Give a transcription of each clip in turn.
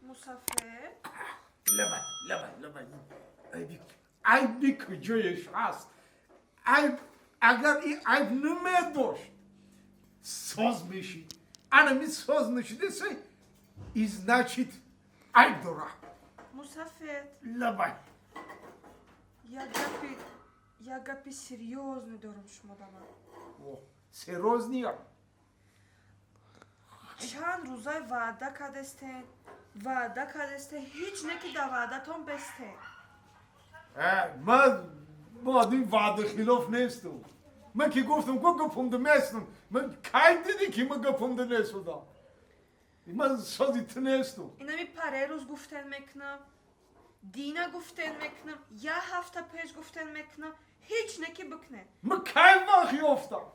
Мусафед. Лабай, лабай, лабай. Айби, айби куҷояш ҳаст? Айб, агар ин айб намедошт, соз мешид. Анами соз нашидасе, и значит, айб дора. Мусафед. Лабай. Як гапи серьёзный дорам шумо да ман. О, серьёзный я. Чанд рӯзай ваъда кардестен, ваъда кардестен, ҳеҷ не ки дар ваъдатон бестен. Ман одами ваъдахилоф нестам. Ман ки гуфтам, ку гапумда местам. Ман кай дидӣ, ки ман гапумда нестудам? Ман сози ту нестам. Инами паре рӯз гуфтен, мекунам, дина гуфтен, мекунам, як ҳафта пеш гуфтен, мекунам, ҳеҷ не ки бикунед. Ман кай вақт ёфтам?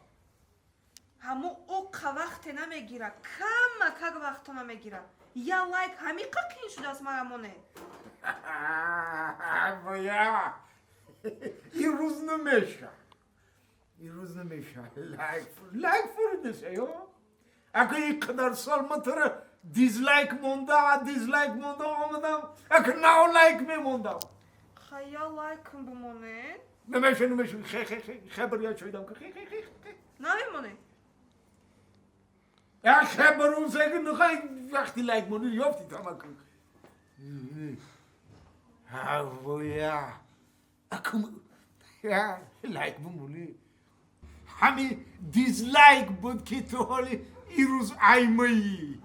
Ҳамо оқа вақте намегира, кама как вақто намегира. Я лайк ҳамиқа қиин шудааст мара моне? Боя, ин рӯз намеша, ин рӯз намеша. Лайк, лайк фуридеса ё ака, ин қадар сол ман тура дизлайк монда, дизлайк монда омадам, ака нав лайк мемондам. Хая, лайкм бимонед. Намеша, намеша. Хе, хе, хе, хебр я чойдам, хе, хе, хе, хе. Намемонед? Я хебр рӯзеги нухай, вақти лайк монӣ ёфти тамаку. Ҳавоя, акум я лайк бимонӣ, ҳами дизлайк буд, ки ту ҳоли ирӯз аймаӣ.